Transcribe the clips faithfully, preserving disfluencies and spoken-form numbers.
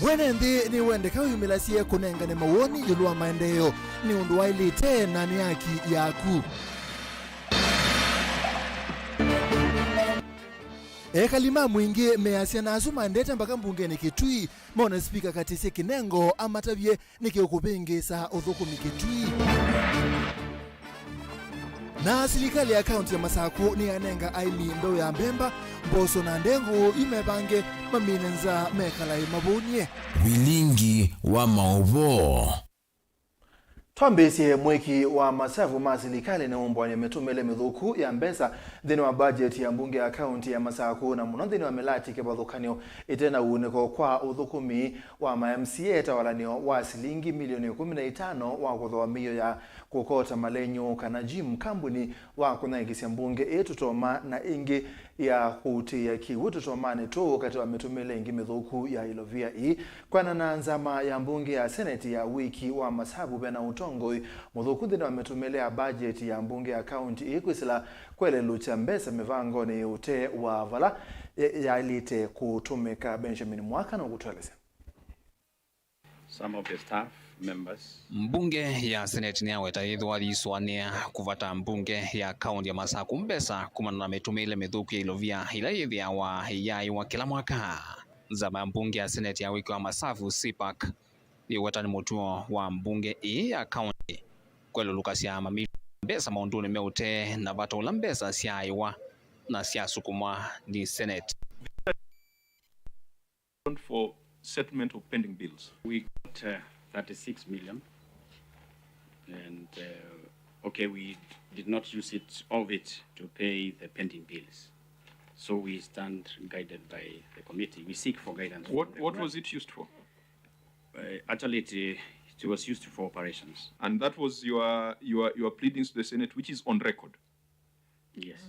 Mwene nthĩ nĩwendeka wĩmĩlasye kũnengane mawoni ĩũlũ wa maendeeo. Nĩ ũndũ waĩlĩte na nĩ haki yaku. Ekali ma mũingĩ measya na asu maendete mbaka mbungenĩ Kitui mone spika Katisye Kinengo amatavye nĩkĩ ũkũvĩngĩĩsa ũthũkũmi Kitui. Na silikalĩ ya kaunti ya Masakũ nĩyanenga aĩmi mbeũ ya mbemba, mboso na ndengũ yu mevange mamine nza mekalae mavũnie. Vilingi wa maũvoo. Twambĩĩsye, mwĩki wa masavu ma silikalĩ nĩwũmbũanie mĩtũmĩle mĩthũku ya mbesa nthĩnĩ wa bajeti ya mbunge ya kaunti ya Masakũ, na mũno nthĩnĩ wa mĩlati kĩvathũkany'o ĩte na uunĩko kwa ũthũkũmi wa ma M C A, ĩtawalanĩo wa silingi milioni ĩkũmi na itano wa kũthooa mĩio ya kũkota malenyũ kana gym, kambuni wa kũnyaĩĩkĩsya mbunge ĩĩ Tutoma, na ĩngĩ ya kũutĩĩa kĩw'ũ tũtomanĩ tũũ katĩ wa mĩtũmĩle ĩngĩ mĩthũku ya ilovia ii. Kwĩanana na nzama ya mbunge ya seneti ya wĩki wa masavu, ve na ũtongoi mũthũku nthĩnĩ wa mĩtũmĩle ya bajeti ya mbunge ya kaunti ii kwĩsĩla kwelelũkya mbesa mĩvangonĩ ya ũtee wa vala ya- yaĩlĩte kũtũmĩka. Benjamin Mwaka nũkũtũelesya. Some of the staff members. Mbunge ya Senate nĩyaweta yĩthĩwa yĩsũanĩa kũvata mbunge ya kaunti ya Masakũ mbesa kumana na mĩtũmĩĩle mĩthũku ya ilovia ĩla yĩthĩawa ĩyaaĩwa kĩla mwaka. Nzama ya mbunge ya Senate ya wĩki wa masavu, CPAC, yĩweta nĩ mũtuo wa mbunge ĩĩ ya kaunti kwelũlũkasya mamilioni mbesa maũndũnĩ me ũtee na vata ũla mbesa syaaĩwa na syasukumwa nĩ Senate. For settlement of pending bills. We got uh, thirty-six million, and uh, okay, we did not use it, all of it, to pay the pending bills. So we stand guided by the committee. We seek for guidance from What, the what committee. Was it used for? Uh, actually, it, uh, it was used for operations. And that was your, your, your pleadings to the Senate, which is on record. Yes.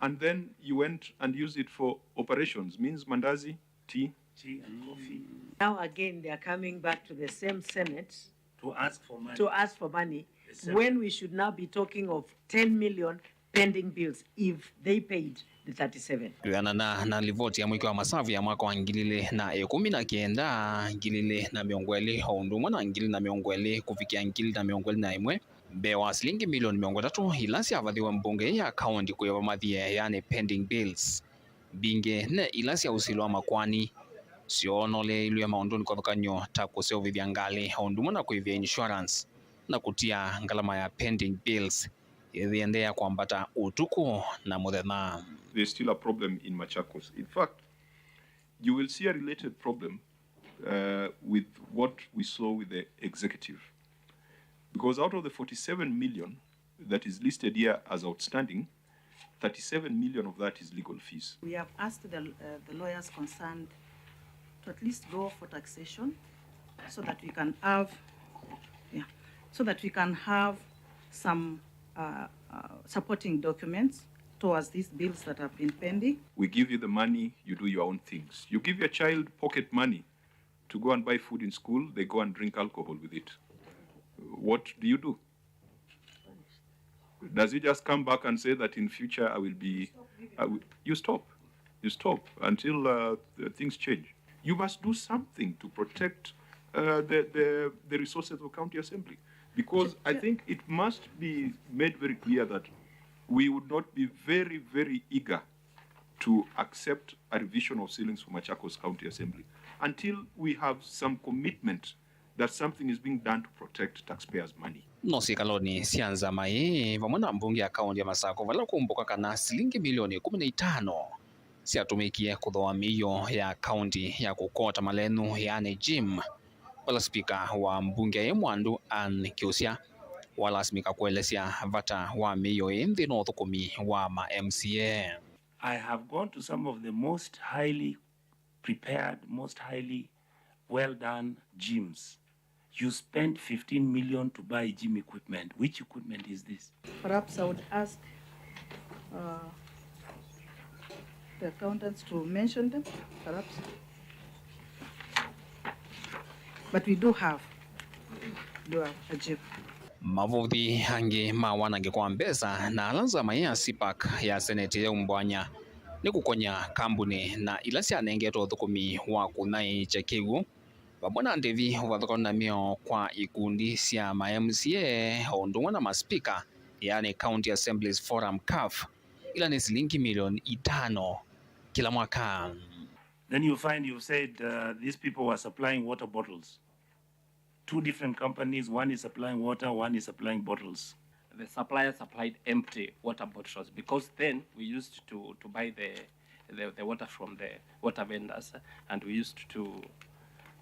And then you went and used it for operations, means mandazi, tea. Tea and coffee. Now again, they are coming back to the same Senate To ask for money. To ask for money The Senate. When we should now be talking of ten million pending bills if they paid the thirty-seven. Kwĩanana na livoti ya mwĩki wa masavu ya mwaka wa ngili ilĩ na ĩkũmi na kenda, ngili ilĩ na mĩongo ĩlĩ, o ũndũ ũmwe na ngili na mĩongo ĩlĩ kũvikĩa ngili na mĩongo ĩlĩ na ĩmwe, mbee wa silingi milioni mĩongo ĩtatũ ila syavathiwe mbunge ya kaunti kwĩva mathie, yani pending bills, mbingĩ ne ila sya ũsili wa makoani syoonoleilw'e maũndũnĩ kĩvathũkany'o ta kũseũvĩthya ngalĩ, o ũndũ ũmwe na kũĩvĩa insurance na kũtia ngalama ya pending bills ĩyĩendeea kwambata ũtukũ na mũthenya. There's still a problem in Machakos. In fact, you will see a related problem uh, with what we saw with the executive. Because out of the forty-seven million that is listed here as outstanding, thirty-seven million of that is legal fees. We have asked the, uh, the lawyers concerned to at least go for taxation so that we can have, yeah, so that we can have some uh, uh, supporting documents towards these bills that have been pending. We give you the money, you do your own things. You give your child pocket money to go and buy food in school, they go and drink alcohol with it. What do you do? Does he just come back and say that in future I will be, I will, you stop. You stop until uh, the things change. You must do something to protect uh, the, the, the resources of County Assembly. Because I think it must be made very clear that we would not be very, very eager to accept a revision of ceilings for Machakos County Assembly until we have some commitment that something is being done to protect taxpayers' money. No syĩkalonĩ sya nzama ĩĩ vamwe na mbunge ya kaunti ya Masakũ vala kũmbũka kana silingi milioni ĩkũmi na itano syatũmĩkie kũthooa mĩio ya kaunti ya kũkota malenũ, yani gym, vala spika wa mbunge ĩĩ Mwandu Ann Kiusya walasimĩka kũelesya vata wa mĩio ĩĩ nthĩnĩ wa ũthũkũmi wa ma M C A. I have gone to some of the most highly prepared, most highly well done gyms. You spent fifteen million to buy gym equipment. Which equipment is this? Perhaps I would ask uh, the accountants to mention them, perhaps. But we do have, do have a gym. Mavũthi angĩ ma wanangĩko wa mbesa na ala nzama ya CPAC ya Senate yaumbwanya nĩ kũkony'a kambuni na ila syanengetwe ũthũkũmi wa kũnyaĩĩkya kĩw'ũ, vamwe na ndĩvi ũvathũkanu na mĩao kwa ikundi sya ma M C A o ũndũ ũmwe na maspika, yaani County Assemblies Forum, caf, ila nĩ silingi milioni itano kĩla mwaka. Then you find you've said, uh, these people were supplying water bottles. Two different companies, one is supplying water, one is supplying bottles. The supplier supplied empty water bottles because then we used to, to buy the, the, the water from the water vendors, and we used to,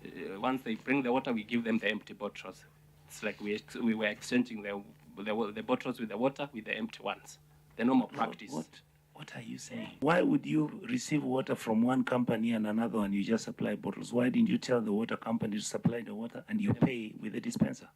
uh, once they bring the water, we give them the empty bottles. It's like we ex-, we were exchanging the, the, the bottles with the water with the empty ones. The normal practice. What? What are you saying? Why would you receive water from one company and another one you just supply bottles? Why didn't you tell the water company to supply the water and you pay with the dispenser?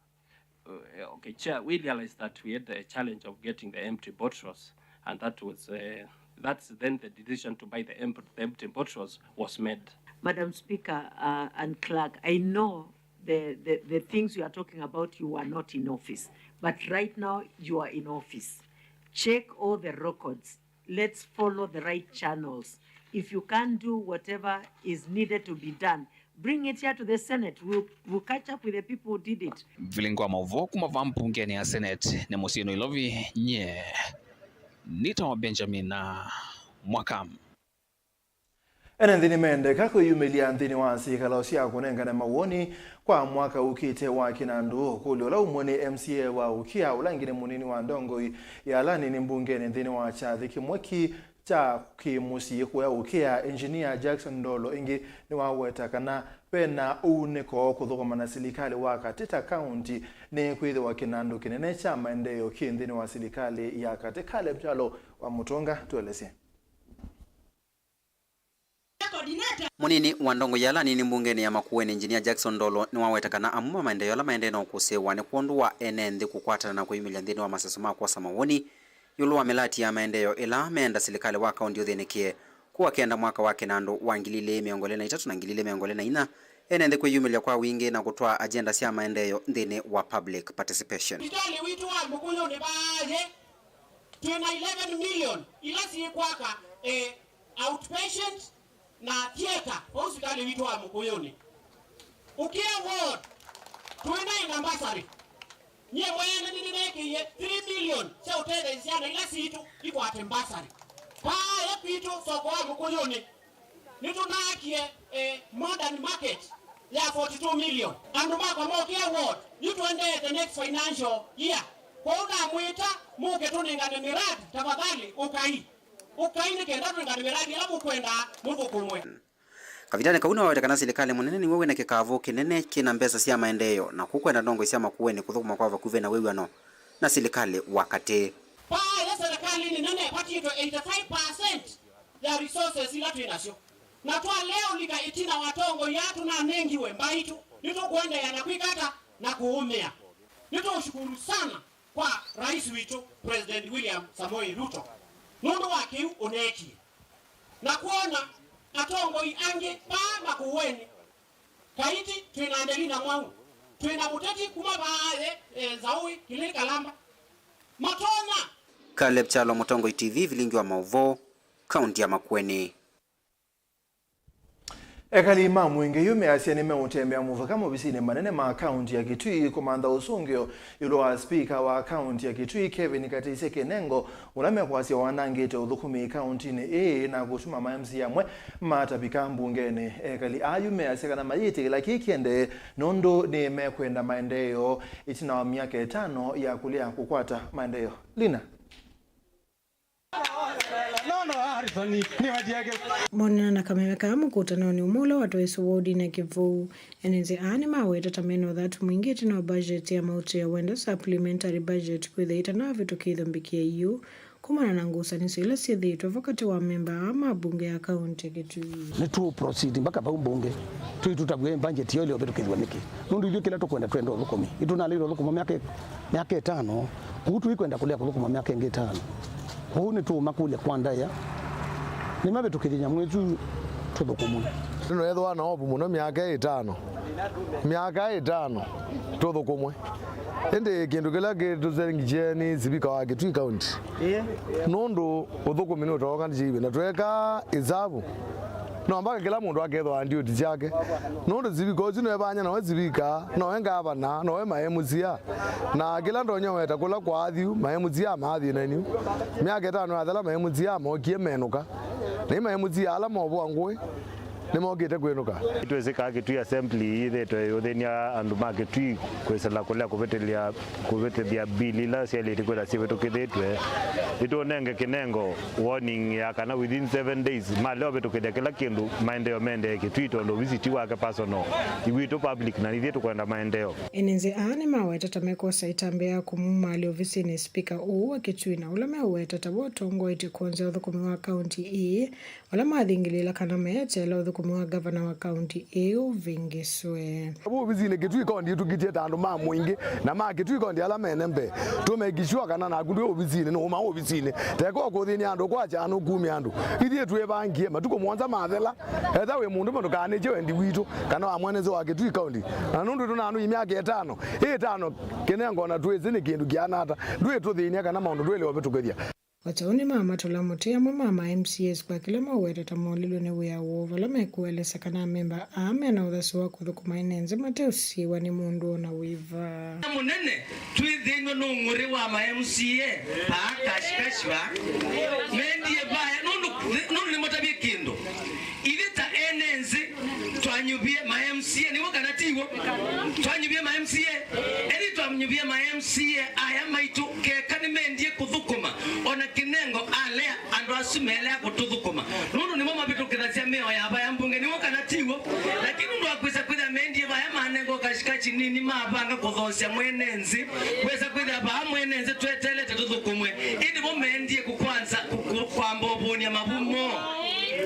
Uh, okay, Chair, we realized that we had a challenge of getting the empty bottles, and that was, uh, that's then the decision to buy the em-, the empty bottles was made. Madam Speaker, uh, and Clerk, I know the, the, the things you are talking about, you were not in office. But right now, you are in office. Check all the records. Let's follow the right channels. If you can't do whatever is needed to be done, bring it here to the Senate. We'll, we'll catch up with the people who did it. Vilingi wa maũvoo kuma vaa mbungeni ya Senate nĩ mũsyĩ Nairobi, nyie nĩtawa Benjamin, ah, Mwaka. Ene nthĩ nĩmendeka kwĩyumĩlya nthĩnĩ wa syĩkalo sya kũnengane mawoni kwa mwaka ũkĩte wa kĩnandũ. Ũkũlyo ũla ũmwe nĩ M C A wa Ukia, ũla ĩngĩ nĩ mũnini wa ndongoi ya ala anini mbungenĩ nthĩnĩ wa kyathĩ kĩmwe ki kya kĩ-mũsyĩ kũya Ukia, Engineer Jackson Ndolo, ĩngĩ nĩwaweta kana ve na ũunĩko kũthũkũma na silikalĩ wa katĩ ta kaunti nĩkwĩthĩwa kĩnandũ kĩnene kya maendeeo kĩ nthĩnĩ wa silikalĩ ya katĩ. Caleb Kyalo wa Mũtũnga tũelesye. Mũnini wa ndongoi ya ala anini mbungenĩ ya Makueni, Engineer Jackson Ndolo, nĩwaweta kana amwe ma maendeeo ala maendee na ũkũsĩĩwa nĩ kwondũ wa ene nthĩ kũkwatana na kwĩyumĩlya nthĩnĩ wa maseso ma kwosa mawoni ĩũlũ wa mĩlati ya maendeeo ĩla meenda silikalĩ wa kaunti ũthĩnĩkĩe. Kũa kenda mwaka wa kĩnandũ wa ngili ilĩ mĩongo ĩlĩ na itatũ na ngili ilĩ mĩongo ĩlĩ na inya, ene nthĩ kwĩyumĩlya kwa wingĩ na kũtwaa agenda sya maendeeo nthĩnĩ wa public participation. Sivitalĩ witũ wa Mũkũyũnĩ vaa yĩ, twĩ na eleven million ila syĩkwaka, eh, outpatient na theater vau sivitalĩ witũ wa Mũkũyũnĩ. Ukia ward, twĩ naĩ na mbasarĩ. Nyie mwene nĩnĩnekĩie three million sya ũtetheesya syana ila sitũ ikwate mbasarĩ. Vaa kwitũ soko wa Mũkũyũnĩ, nĩtũnaakie, eh, modern market ya forty two million. Andũ makwa ma Ukia ward, yu tũendee the next financial year. Kwoou namwĩta mũke tũnengane mĩradi, tafadhali ũkai. Ũkai nĩ kenda tũnengane mĩradi ĩla mũkwenda mũthũkũmwe. Kavindanĩ kau nĩwaweta kana silikalĩ mũnene nĩw'o wĩna kĩkavũ kĩnene kĩna mbesa sya maendeeo, na kũkwenda ndongoi sya Makueni kũthũkũma kwa vakuvĩ na wĩw'ano na silikalĩ wa katĩ. Vaa yĩ serikali nĩ nene ĩkwatĩtwe eighty-five percent ya resources ila twĩ nasyo, na twalea ũlika ĩtina wa atongoi aa tũnanengiwe mbaitũ, nĩtũkũendeea na kwĩka ata na kũũmĩa. Nĩtũũshukuru sana kwa Rais witũ, President William Samoei Ruto, nũndũ wa kĩu ũneekie, na kwona atongoi angĩ vaa Makueni. Kaiti twĩ na Angelina Mwau, twĩ na mũteti kuma vaa yĩ, eh, Nzaũi, Kilili Kalamba. Matonya. Caleb Kyalo, Mũtongoi T V, vilingi wa maũvoo, kaunti ya Makueni. Ekali ma Mwingi yu measya nĩmeũtembea mũvaka movisinĩ manene ma kaunti ya Kitui kũmantha ũsũngĩo ĩũlũ wa spika wa kaunti ya Kitui, Kevin Katisye Kinengo, ũla mekwasya wanangĩte ũthũkũmi kauntinĩ ĩĩ na kũtuma ma M C A amwe matavika mbungenĩ. Ekali aa yu measya kana mayĩtĩkĩla kĩĩ kĩendee nũndũ nĩmekwenda maendeeo ĩtina wa myaka ĩtano ya kũlea kũkwata maendeeo. Lina. Monana na kameme kaa mũkũtanonĩ ũmwe ũla watwaĩswe wodinĩ ya Kĩvũu, ene nthĩ aa nĩmaweta ta mena ũthatu mwingĩ ĩtina wa budget ya maũtĩo ya wendo, supplementary budget, kwĩthĩa ĩtanavĩtũkĩthw'a mbikĩa yu kumana na ngusanĩsyo ila syĩthĩĩtwe vo katĩ wa amemba aa ma mbunge ya kaunti ya Kitui. Nĩtũ proceed mpaka vau mbunge, twĩtũtavw'e budget yo ĩleũvĩtũkĩthw'a nĩkĩ? Nũndũ ithyĩ kĩla tũkwenda, twenda ũthũkũmi. Itũnaleile ũthũkũma myaka, myaka ĩtano. Kwoou tũikwenda kũlea kũthũkũma myaka ĩngĩ ĩtano. Kwoou nĩtũũmakũlya kwa ndaĩa, nĩmavĩtũkĩthye nyamũ ĩsu tũthũkũmwe. Nĩnũethĩwa na hope mũno myaka ĩtano. Myaka ĩtano tũthũkũmwe. Ĩndĩ kĩndũ kĩla kĩtũsengitie nĩ sivika wa Kitui County. Ĩĩ. Nũndũ ũthũkũmi nũtoka nĩ kĩivi, na tweka ĩsavu, no mpaka kĩla mũndũ akethwa ndiũti syake. Nũndũ sivika ũsu nĩwe vanya, nowe sivika, nowe ngavana, nowe ma M C A. Na kĩla ndonya weta kũla kwa athiu, ma M C A maathĩnanyu. Myaka ĩtano yathela, ma M C A mokie menũka. Na ma M C A ala movũa ngũĩ, nĩmokĩte kwĩnũka. Twĩsĩ kaa Kitui Assembly yĩthĩĩtwe ĩyũthĩny'a andũ ma Kitui kwĩsĩla kũlea kũvĩtĩlya, kũvĩtĩthya mbili ila syaĩlĩte kwĩtha syĩvĩtũkĩthĩtw'e. Nĩtũnenge kĩnengo warning ya kana within seven days malea ũvĩtũkĩthya kĩla kĩndũ, maendeeo mendee Kitui tondũ ovisi ti wake personal, nĩ witũ public na nithyĩ tũkwenda maendeeo. Ene nzĩ aa nĩmaweta ta mekwosa ĩtambya ya kũmumaalya ovisinĩ spika ũũ wa Kitui na ũla meũweta ta ũtongoetye kwonzya ũthũkũmi wa kaunti ĩĩ, vala mathingĩlĩĩla kana meeteela ũthũkũmi wa ngavana wa kaunti ĩĩ ũvĩngĩswe. Vau ovisinĩ Kitui County ĩtũkĩtye ta andũ ma mũingĩ na ma Kitui County ala mene mbee. Tũmekisua kana naku ndwĩ ovisinĩ, nũũma ovisinĩ. Teka ũkũthĩny'a andũ, kwakya nũkumya andũ. Ithyĩ twĩvangie, matukũ mũonza mathela, etha wĩ mũndũ ndũkanĩkye wendi witũ kana wa mwenezi wa Kitui County. Na nũndũ tũnanũi myaka ĩtano, ĩ ĩtano kĩnengo na twĩsĩ nĩ kĩndũ kĩana ata, ndwĩtũthĩny'a kana maũndũ twĩlĩ ũvĩtũkĩthya. Ata ũu nĩmamatũla mũtĩ amwe ma ma M C As kwa kĩla maweta ta molilwe nĩ wĩa woo, vala mekũelesya kana amemba aa mena ũthasyo wa kũthũkũma ene nzĩ mateũsiĩĩwa nĩ mũndũ o na wĩva. Mũnene, twĩthĩnw'e nũng'ũrĩ wa ma M C A, paa kashikashi vaa. Mendie vaya, nũndũ, nũndũ nĩmatavye kĩndũ. Ithyĩ ta ene nzĩ, twanyuvie ma M C A, nĩw'o kana tiw'o? Twanyuvie ma M C A. Ethĩ twanyuvie ma M C A aya maitũ, keka nĩmendie kũthũkũma, ona kĩnengo alea andũ asu melea kũtũthũkũma. Nũndũ nĩmo mavĩtũkĩthasya mĩao ya vaya mbunge, nĩw'o kana tiw'o? Lakini nũndũ wa kwĩsa kwĩthĩa mendie vaya manengwa kashikashi nini mavanga kũthoosya mwene nzĩ, kwĩsa kwĩthĩa vaa mwene nzĩ twetelete tũthũkũmwe. Ĩndĩ vo mendie kũkwanza, kũ-, kũ-, kwamba ũvũny'a mavumo.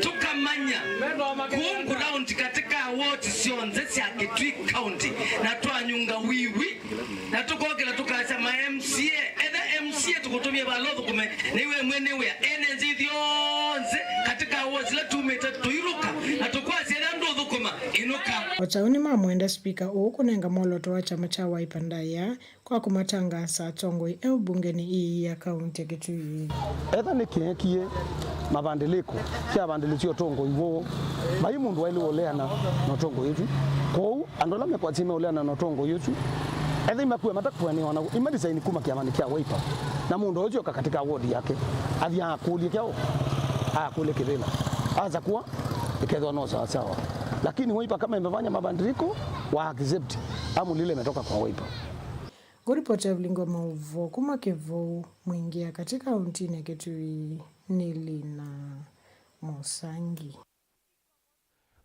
Tũkamanya kũũ ground katika ward syonthe sya Kitui County, na twanyunga wiwi, na tũkokĩla tũkasya ma M C A, etha M C A tũkũtũmie vala ũthũkũme, nĩwe mwene wĩa, ene nzĩ ithyonthe katika ward sila tumĩte tũilũka, na tũkwasya etha ndũthũkũma, ĩnũka. O ta ũu nĩmamwenda spika ũũ kũnenga mwolooto wa kyama kya Wiper ndaĩa kwa kũmatangaasa atongoi eũ mbungenĩ ii ya kaunti ya Kitui. Etha nĩkĩekie mavandĩlĩko kya vandĩlĩsya ũtongoi woo, vai mũndũ waĩlĩwe ũleana na ũtongoi ũsu. Kwoou andũ ala mekwasya meũleana na ũtongoi ũsu, etha imakue matakũanĩwa na imalisaini kuma kyamanĩ kya Wiper, na mũndũ ũsu oka katika ward yake, athi akũlye kyaũ, akũlye kĩvĩla, asakua ĩkethwa no sawasawa. Lakini Wiper kama imefanya mabadiliko, wa accept, amulile imetoka kwa Wiper. Ngũripoti ya vilingi wa maũvoo kuma Kĩvũũ, Mwingĩa, katika kaunti ya Kitui, nĩ Lina Mũsangi.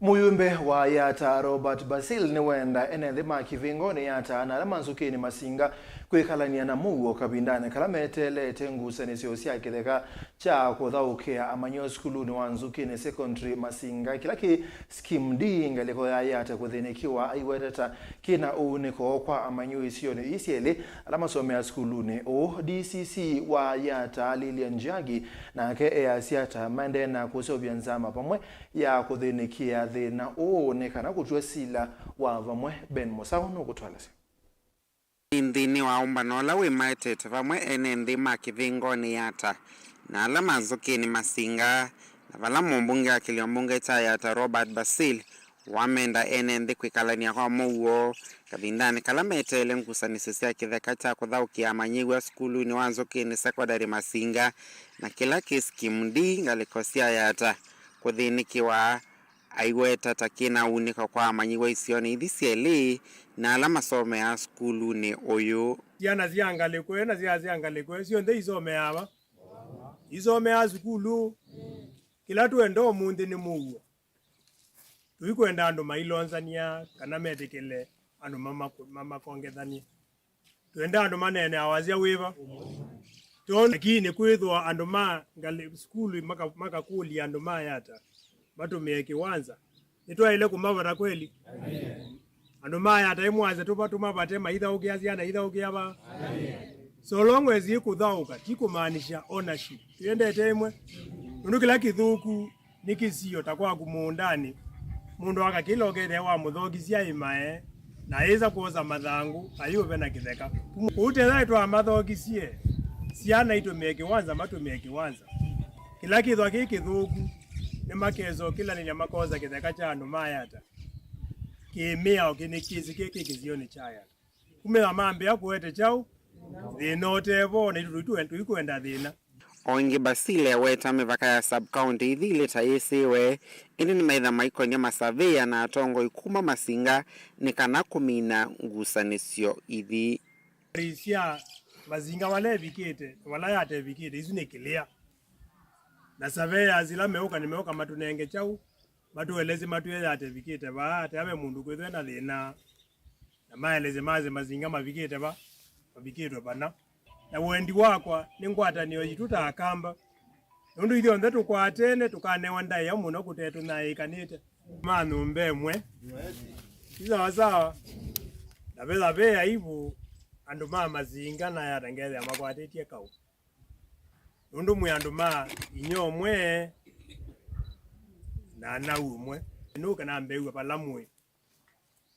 Mũyumbe wa Yata Robert Basil nĩwenda ene nthĩ ma kĩvĩngoni Yata na ala ma Nzũkĩnĩ Masinga kwĩkalany'a na mũuo kavindanĩ kala meteelete ngusanĩsyo sya kĩtheka kya kũthaũkĩa amanyĩw'a sukulunĩ wa Nzũkĩnĩ Secondary Masinga, kĩla kĩ Scheme D, ngalĩko ya Yata kũthĩnĩkĩwa aiweteta kĩna ũunĩko kwa amanyĩw'a isionĩ ii syelĩ ala masomeaa sukulunĩ ũũ. D C C wa Yata, Lilian Njagi, nake easya ata maendee na kũseũvya nzama vamwe ya kũthĩnĩkĩa thĩna ũũ nĩ kana kũtw'a sila wa vamwe. Ben Mũsaũ nũkũtũelesya. Nthĩnĩ wa ũmbano ũla wĩmaetete vamwe ene nthĩ ma kĩvĩngoni Yata na ala ma Nzũkĩnĩ Masinga, na vala mũmbunge wa kĩlio mbunge kya Yata Robert Basil wamenda ene nthĩ kwĩkalany'a kwa mũuo kavindanĩ kala meteele ngusanĩsyo sya kĩtheka kya kũthaũkĩa amanyĩw'a sukulunĩ wa Nzũkĩnĩ Secondary Masinga, na kĩla kĩ Scheme D, ngalĩko sya Yata kũthĩnĩkĩwa, aiweta ta kĩna unĩko kwa amanyĩw'a isionĩ ithi syelĩ na ala masomeaa sukulunĩ ũyũ. Syana sya ngalĩko ĩĩ na sya, sya ngalĩko ĩĩ syonthe isomeaa va? Isomeaa sukulu. Kĩla twenda ũmũnthĩ nĩ mũuo. Tũikwenda andũ mailonzany'a kana metĩkĩle andũ mamaku-, mamakongethany'e. Twenda andũ maneenea wasya wĩva? Tondũ lakini kwĩthĩwa andũ ma ngalĩ sukulu maka-, makakũlya andũ ma Yata matũmĩe kĩwanza, nĩtwaĩle kũmavata kweli? Andũ ma Yata ĩmwasya tũva-, tũmavate maithaũkĩa syana ithaũkĩa va? So long as ĩkũthaũka, ti kũmaanisha ownership. Twĩendete ĩmwe. Nũndũ kĩla kĩthũku nĩ kĩsio ta kwaku mũũndanĩ, mũndũ akakĩla ũkethĩa wamũthokisya ĩmae, Na yĩsa kwosa mathangũ, ayũve na kĩtheka. Kũu tethai twamathokisye, syana itũmĩe kĩwanza, matũmĩe kĩwanza. Kĩla kĩthwa kĩ kĩthũku, nĩmakesa ũkĩlanĩlya makosa kĩtheka kya andũ ma Yatta. Kĩmĩao kĩnĩkĩsĩ kĩ kĩ kĩsionĩ kya Yatta. Kumĩla mambĩa kũete kyaũ, thĩna ũtevo, na itũ tũikwenda thĩna. O ĩngĩ, Basile eweta mĩvaka ya sub-county ithili ta yĩsĩwe, ĩndĩ nĩmaitha maikony'a masavĩĩa na atongoi kuma Masinga nĩ kana kũmina ngusanĩsyo ithi. Sya Masinga vala evikĩte, vala yatevikĩte, isu nĩ clear. Na surveyors ila meũka, nĩmeũka matũnenge kyaũ, matũelesye matwĩe yatevikĩte vaa, atea ve mũndũ kwĩthwe na thĩna. Na maelesye masye Masinga mavikĩte va, mavikĩtwe vana. Na wendi wakwa nĩ ngwatanĩo yitũ ta Akamba, nũndũ ithyonthe tũkwatene tũkanewa ndaĩa mũno kũtetũnyaĩĩkanĩte. Ma nyũmba ĩmwe. Ti sawasawa. Na vetha ve aivu, andũ ma Masinga na Yatta ngethĩa makwatĩtye kaũ. Nũndũ mwĩ andũ ma inyia ũmwe na nau ũmwe. Nũke na mbeua vala mwĩ.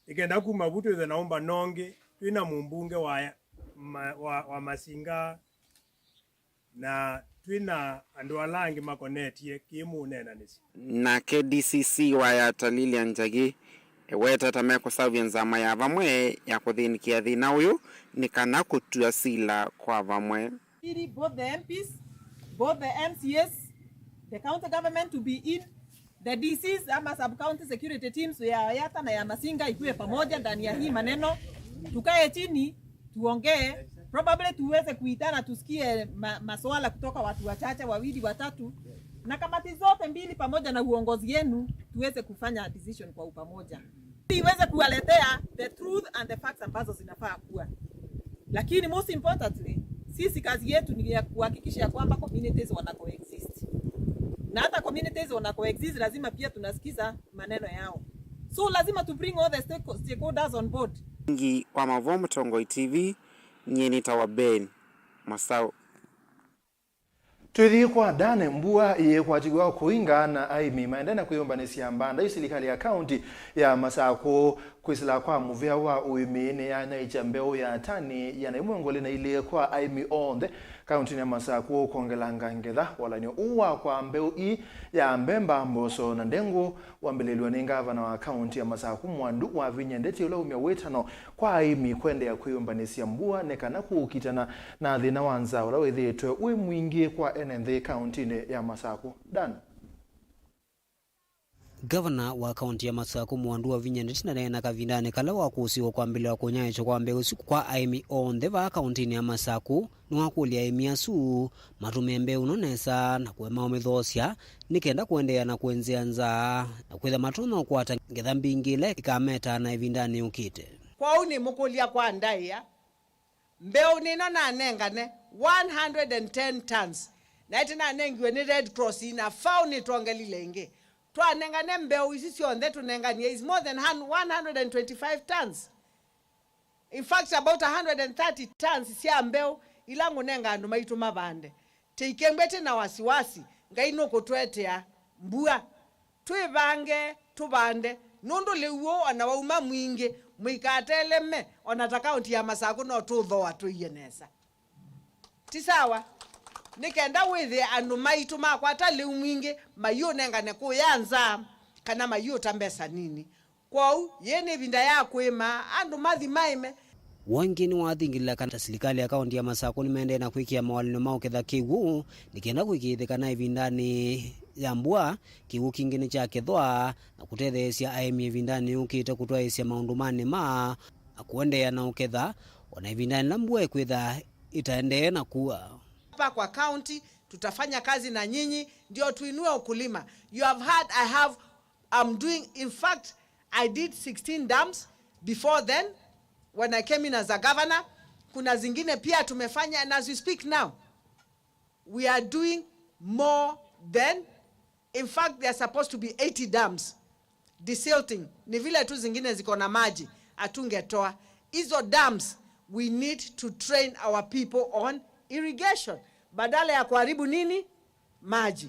Nĩkenda kuma vu twĩthwe na ũmbano ũngĩ, twĩ na mũmbunge wa, ma, wa, wa Masinga, na twĩ na andũ ala angĩ makonetye kĩmũneenanĩsya. Nake D C C wa Yatta Lilian Njagi eweta ta mekũseũvya nzama ya vamwe ya kũthĩnĩkĩa thĩna ũyũ nĩ kana kũtw'a sila kwa vamwe. Ili both the M Ps, both the M C As, the county government to be in, the D Cs ama sub county security teams ya Yatta na ya Masinga ikuwe pamoja ndani ya hii maneno, tukae chini tuongee, probably tuweze kuitana tusikie ma, masuala kutoka watu wachache wawili watatu, na kamati zote mbili pamoja na uongozi yenu tuweze kufanya decision kwa upamoja, ili iweze kuwaletea the truth and the facts ambazo zinafaa kuwa. Lakini most importantly, sisi kazi yetu ni ya kuhakikisha ya kwamba communities wana coexist. Na hata communities wana coexist, lazima pia tunasikiza maneno yao. So lazima to bring all the stake-, stakeholders on board. Ngi wa Mavoa Mũtongoi T V, nyie nĩtawa Ben Masau. Twĩthi kwa Dan, mbua yĩkwatiw'a kũinga na aĩmi maendee na kwĩyũmbanĩsya mbanda yu. Silikalĩ ya kaunti ya Masakũ kwĩsĩla kwa mũvĩa wa ũĩmi nĩyanaĩkya mbeũ ya tani ĩana ĩmwe ngoli na ilĩ kwa aĩmi onthe kauntinĩ ya Masakũ kwongelanga ngetha. Walany'o ũũ wa kwa mbeũ ii ya mbemba, mboso na ndengũ wambĩlĩlw'a nĩ ngavana wa kaunti ya Masakũ Mwandu Wavinya Ndeti, ũla waumya wĩtano kwa aĩmi kũendeea kwĩyũmbanĩsya mbua nĩ kana kũkitana na thĩna wa nzaa ũla wĩthĩĩtwe wĩ mwingĩ kwa ene nthĩ kauntinĩ ya Masakũ. Dan. Ngavana wa kaunti ya Masakũ Mwandu Wavinya Ndeti ndaneena kavindanĩ kala wa kũsĩwa kwambĩlĩlwa kũnyaĩĩkya kwa mbeũ isu kwa aĩmi onthe vaa kauntinĩ ya Masakũ. Nĩwakũlya aĩmi asu matũmĩe mbeũ ĩno nesa na kũema ũmĩthoosya nĩ kenda kũendeea na kũenzeea nzaa na kwĩtha matonya ũkwata ngetha mbingĩ ila ikametaa na ĩvindanĩ yũkĩte. Kwoou nĩmũkũlya kwa ndaĩa, mbeũ nĩno nanengane one hundred and ten tons, na ĩtĩ nanengiwe nĩ Red Cross ina fau nĩtwongelile ĩngĩ. Twanengane mbeũ isu syonthe tũnenganie is more than one hundred and twenty-five tons. In fact, about a hundred and thirty tons sya mbeũ ila ngũnenga andũ maitũ mavande. Tĩikembwe tĩ na wasiwasi, Ngai nũkũtũetea mbua. Twĩvange, tũvande, nũndũ lĩu ũũ o na wauma mwingĩ, mũikateleme, o na ta kaũnti ya Masakũ no tũũthooa tũie nesa. Ti sawa? Nĩ kenda wĩthĩe andũ maitũ makwata lĩu mwingĩ, maiũnengane kũya nza, kana maiũta mbesa nini. Kwoou, yĩĩ nĩ ĩvinda ya kũĩma, andũ mathi maĩme. Ũngĩ nĩwathingĩlĩla kana ta silikalĩ ya kaũnti ya Masakũ nĩmaendee na kwĩkĩa mawalany'o ma ũketha kĩw'ũ nĩ kenda kũĩkĩĩthya kana ĩvindanĩ ya mbua, kĩw'ũ kingĩ nĩkyakethwa na kũtetheesya aĩmi ĩvindanĩ yũkĩte kũtwaĩĩsya maũndũ ma nĩma na kũendeea na ũketha, o na ĩvindanĩ yĩla mbua ĩkwĩtha ĩtaendee na kua. Hapa kwa county, tutafanya kazi na nyinyi, ndio tuinue ukulima. You have heard I have I'm doing, in fact, I did sixteen dams before then when I came in as a governor. Kuna zingine pia tumefanya, and as we speak now, we are doing more than, in fact, there are supposed to be eighty dams. Desilting, ni vile tu zingine ziko na maji, hatungetoa. Hizo dams, we need to train our people on irrigation. Badala ya kuharibu nini? Maji.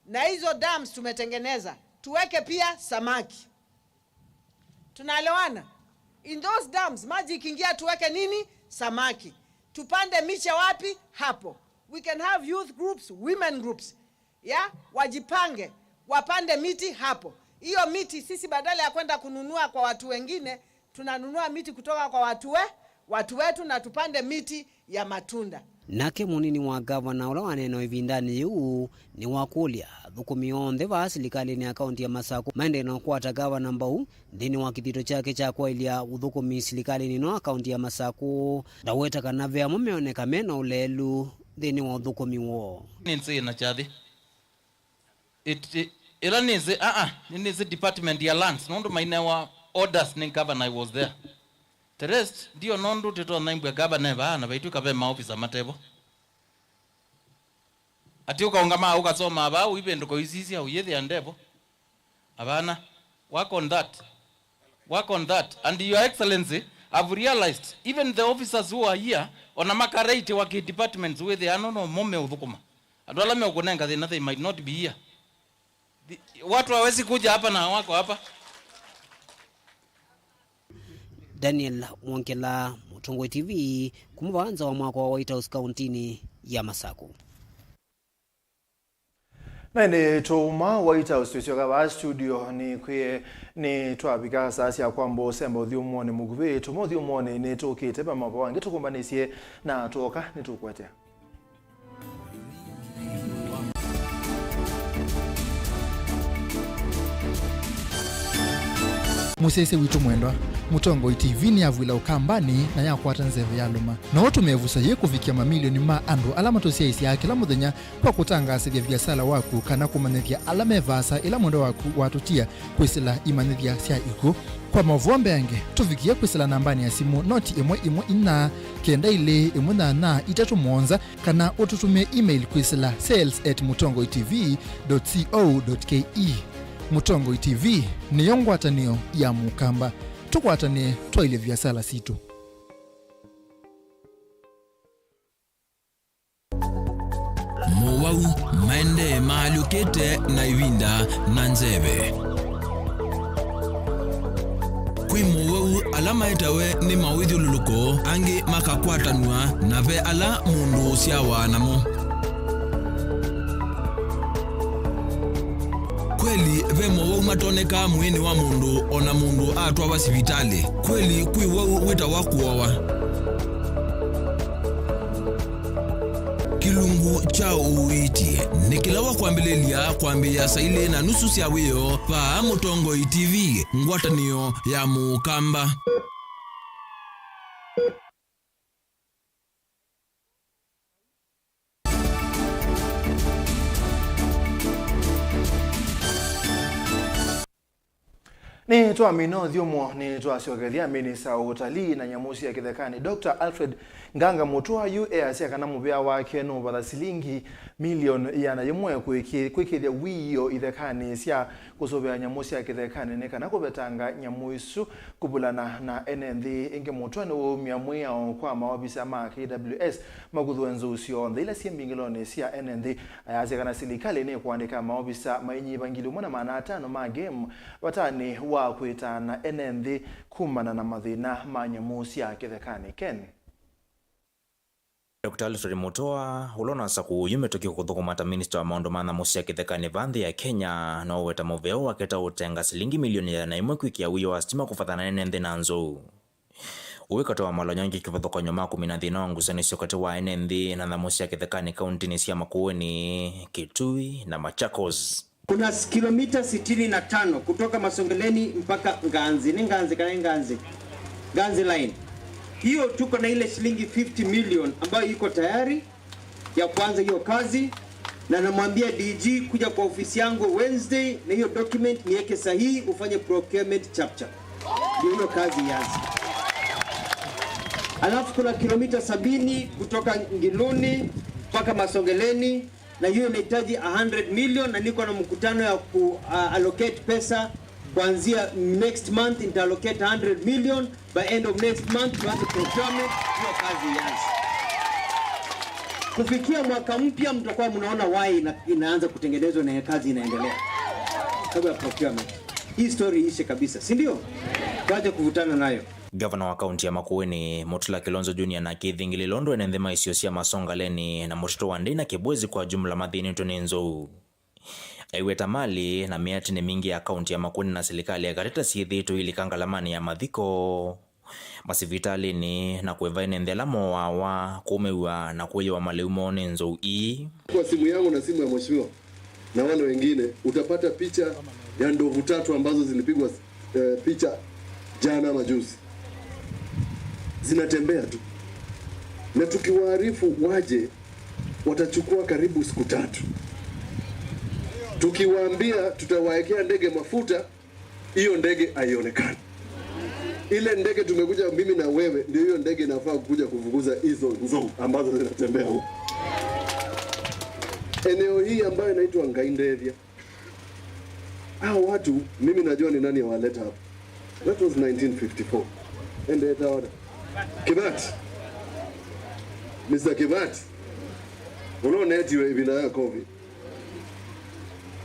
Na hizo dams tumetengeneza, tuweke pia samaki. Tunaelewana? In those dams, maji ikiingia tuweke nini? Samaki. Tupande miche wapi? Hapo. We can have youth groups, women groups. Ya, wajipange, wapande miti hapo. Hiyo miti sisi badala ya kwenda kununua kwa watu wengine, tunanunua miti kutoka kwa watu we, watu wetu na tupande miti ya matunda. Nake mũnini wa ngavana ũla waneena ĩvindanĩ yĩu nĩwakũlya athũkũmi onthe vaa silikalĩnĩ ya kaũnti ya Masakũ maendee na ũkwata ngavana mbau nthĩnĩ wa kĩthito kyake kya kwaĩlya ũthũkũmi silikalĩnĩ ĩno ya kaũnti ya Masakũ. Ndaweta kana ve amwe meoneka me na ũleelu nthĩnĩ wa ũthũkũmi woo. Nĩ nzĩ na kyathĩ. It, it, ĩla nĩsĩ, aa, nĩnĩsĩ department ya lands, nũndũ mainewa orders nĩ governor, I was there. The rest, ndio nũndũ tĩtonaimbw'a governor e vaa, na vaitw'ĩka ve maofisa matevo. Ati ũkaũngama ũkasoma vaa, ũivĩndũka ũisisya, ũyĩthĩa ndevo. Hapana. Work on that. Work on that. And Your Excellency, I've realized, even the officers who are here, ona makaraitiwa kĩ departments wĩthĩa ano no mo meũthũkũma. Andũ ala meũkũnenga thĩna, they might not be here. The, watu hawezi kuja hapa na wako hapa. Daniel Mwongela, Mũtongoi T V, kuma vaa nza wa mwako wa White House kaũntinĩ ya Masakũ. Na ĩndĩ tũuma White House, twĩsyoka vaa studio, nĩkwĩe nĩtwavika saa sya kwamba ũsemba ũthyũmũonĩ mũkuvĩ. Tũma ũthyũmũonĩ nĩtũkĩte, ve maũvoo angĩ tũkũmbanĩsye na twoka nĩtũkũetea. Mũsyaĩĩsya witũ mwendwa, Mũtongoi T V nĩyavw'ĩla Ũkambanĩ na yakwata nzeve yalũma. No ũtũme ĩvuso yĩĩ kũvikĩa mamilioni ma andũ ala matũsyaĩĩsyaa kĩla mũthenya kwa kũtangaasĩthya viasala waku kana kũmanyĩthya ala me vaasa ĩla mwendwa waku watũtia kwĩsĩla imanyĩthya sya ikw'ũ. Kwa maũvoo mbeange, tũvikĩe kwĩsĩla nambanĩ ya simũ noti ĩmwe ĩmwe inya, kenda ilĩ ĩmwe nyanya itatũ mũonza, kana ũtũtũmĩe email kwĩsĩla sales at mũtongoi T V dot co dot K E. Mũtongoi T V nĩyo ngwatanĩo ya Mũkamba. Tũkwatanĩe twaĩlye viasala sitũ. Mowau maendee maalyũkĩte na ĩvinda na nzeve. Kwĩ mowau ala maetawe nĩ mawĩthyũlũlũko, angĩ makakwatanw'a, na ve ala mũndũ ũsyawa namo. Kweli ve mowau matonekaa mwĩĩnĩ wa mũndũ o na mũndũ atwawa sivitalĩ. Kweli kwĩ wau wĩtawa kũowa. Kĩlungu kya ũiiti nĩ kĩla wa kwambĩlĩlya kwambĩĩa saa ilĩ na nusu sya wĩoo vaa Mũtongoi T V, ngwatanĩo ya Mũkamba. Nĩtwamina ũthyũmũo, nĩtwasyokethya minista wa ũtalii na nyamũ sya kĩthekanĩ, Doctor Alfred Nganga Mũtũa, yu easya kana mũvea wake nũvatha silingi milioni ĩana yĩmwe kwĩkĩ-, kwĩkĩthya wĩoo ithekanĩ sya kũsũvĩa nyamũ sya kĩthekanĩ nĩ kana kũvetanga nyamũ isu kũvulana na ene nthĩ. Ĩngĩ Mũtũa nĩwaumya mwĩao kwa maovisa ma K W S makũthũe nzou syonthe ila syĩ mbingĩlonĩ sya ene nthĩ. Ayasya kana silikalĩ nĩkũandĩka maovisa mainyiva ngili ĩmwe na maana atano ma game vatanĩ wa kwĩtaana ene nthĩ kumana na mathĩna ma nyamũ sya kĩthekanĩ. Ken. Doctor Alfred Mũtũa, ũla ũnasa kũũyũ mĩtũkĩ kũthũkũma ta minista wa maũndũ ma nyamũ sya kĩthekanĩ vaa nthĩ ya Kenya, no ũweta mũvea wake ta ũtenga silingi milioni ĩana ĩmwe kwĩkĩa wĩoo wa sitima kũvathana na ene nthĩ na nzou. Ũĩ katĩ wa malonyo angĩ kĩvathũkany'o ma kũmina thĩna wa ngusanĩsyo katĩ wa ene nthĩ na nyamũ sya kĩthekanĩ kaũntĩnĩ sya Makueni, Kitui na Machakos. Kuna s-, kilomita sitini na tano kutoka Masongeleni mpaka Nganzi. Ni Nganzi kana Nganzi? Nganzi line. Hiyo tuko na ile shilingi fifty million ambayo iko tayari ya kuanza hiyo kazi, na namwambia D G kuja kwa ofisi yangu Wednesday na hiyo document niweke sahihi, ufanye procurement chapchap. Ndio hiyo kazi ianze. Alafu kuna kilomita sabini kutoka Ngiluni mpaka Masongeleni, na hiyo inahitaji a hundred million, na niko na mkutano ya ku, uh, allocate pesa kuanzia next month, nita allocate a hundred million, by end of next month tuanze procurement, hiyo kazi ianze. Kufikia mwaka mpya mtakuwa mnaona wai ina-, inaanza kutengenezwa na kazi inaendelea. Sababu ya procurement. Hii story iishe kabisa, si ndio? Tuache kuvutana nayo. Ngavana wa kaunti ya Makueni, Mutula Kilonzo Junior, nake aithingĩlĩlwe ũndũ ene nthĩ ma isio sya Masongaleni na Mũtitũ wa Ndei na Kibwezi kwa jumla mathĩnĩtwe nĩ nzou. Aiweta mali na mĩatĩnĩ mingĩ ya kaunti ya Makueni na silikalĩ ya katĩ ta syĩthĩĩtwe ilika ngalamanĩ ya mathiko, masivitalĩnĩ, na kũĩva ene nthĩ ala mooawa, kũũmĩw'a, na kũĩyĩwa malĩu moo nĩ nzou ii. Kwa simu yangu na simu ya mheshimiwa na wale wengine, utapata picha ya ndovu tatu ambazo zilipigwa, eh, picha jana ama juzi. Zinatembea tu. Na tukiwaarifu waje, watachukua karibu siku tatu. Tukiwaambia tutawaekea ndege mafuta, hiyo ndege haionekani. Ile ndege tumekuja mimi na wewe, ndio hiyo ndege inafaa kuja kufukuza hizo nzou ambazo zinatembea huko. Eneo hii ambayo inaitwa Ngaindethia, hao watu, mimi najua ni nani awaleta hapa. That was nineteen fifty-four. Endete order. Kibati. Mister Kibati. Unaona eti wewe bila ya COVID.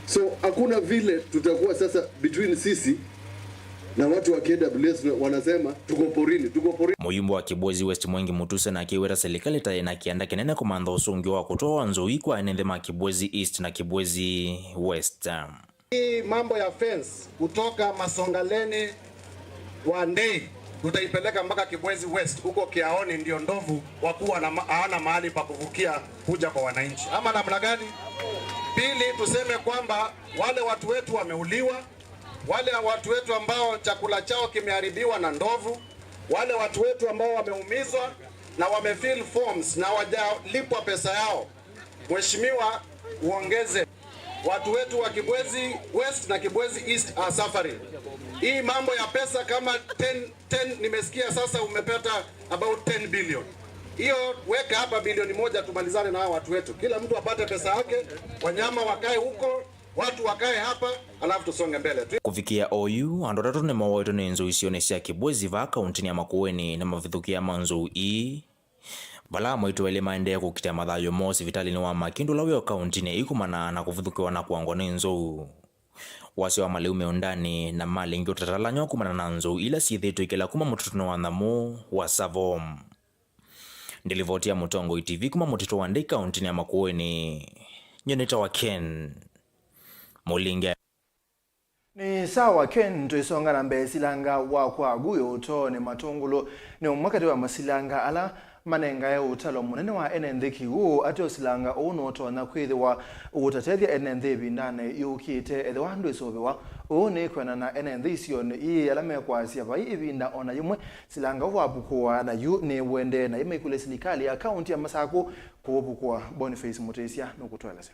So hakuna vile tutakuwa sasa between sisi na watu wa K W S wanasema tuko porini, tuko porini. Mũyumbe wa Kibwezi West Mwengi Mutuse nake aiweta silikalĩ ta yĩna kĩanda kĩnene kũmantha ũsũngĩo wa kũtwawa nzou ii kwa ene nthĩ ma Kibwezi East na Kibwezi West. Hii mambo ya fence kutoka Masongaleni wa Ndei, tutaipeleka mpaka Kibwezi West, huko Kiaoni ndio ndovu wakuwa na ma-, hawana mahali pa kuvukia kuja kwa wananchi. Ama namna gani? Pili, tuseme kwamba wale watu wetu wameuliwa, wale watu wetu ambao chakula chao kimeharibiwa na ndovu, wale watu wetu ambao wameumizwa na wamefill forms na hawajalipwa pesa yao, Mheshimiwa, uongeze. Watu wetu wa Kibwezi West na Kibwezi East are suffering. Hii mambo ya pesa kama ten, ten, nimesikia sasa umepata about ten billion. Hiyo weka hapa bilioni moja tumalizane na hawa watu wetu. Kila mtu apate pesa yake, wanyama wakae huko, watu wakae hapa, alafu tusonge mbele. Tu- Kũvikĩa oyu, andũ atatũ nĩmowaĩtwe nĩ nzou isionĩ sya Kibwezi vaa kauntinĩ ya Makueni nĩ mavithũkĩa ma nzou ii. Vala amwe aitũ elĩ maendee kũkitĩa mathayũ moo sivitalĩnĩ wa Makindu ũla wĩ o kauntinĩ ĩĩ kumana na kũvithũkĩwa na kũangwa nĩ nzou. Wasya wa malĩu mĩũndanĩ na malĩ ĩngĩ ũtatalany'o kumana na nzou ila syĩthĩĩtwe ikĩla kuma mũtitũnĩ wa nyamũ wa Tsavo. Ndilivoti ya Mũtongoi T V kuma mũtitũ wa Ndei kauntinĩ ya Makueni, nyie nĩtawa Ken Mũlinge. Nĩ sawa, Ken, tũisonga na mbee. Silanga wa kwa Guyo ũtoonĩ Matũngũlũ nĩ ũmwe katĩ wa masilanga ala manengae ũtalo mũnene wa ene nthĩ kĩw'ũ. Ateo silanga ũũ nũtonya kwĩthĩwa ũtatethya ene nthĩ ĩvindanĩ yũkĩte ethĩwa ndwĩsũvĩwa. Ũũ nĩ kwĩanana na ene nthĩ isionĩ ii ala mekwasya vai ĩvinda o na yĩmwe silanga ũũ wavukũwa, na yu nĩwendee naĩ maikũlya silikalĩ ya kaunti ya Masakũ kũũvukũa. Boniface Mũtĩsya nũkũtũelesya.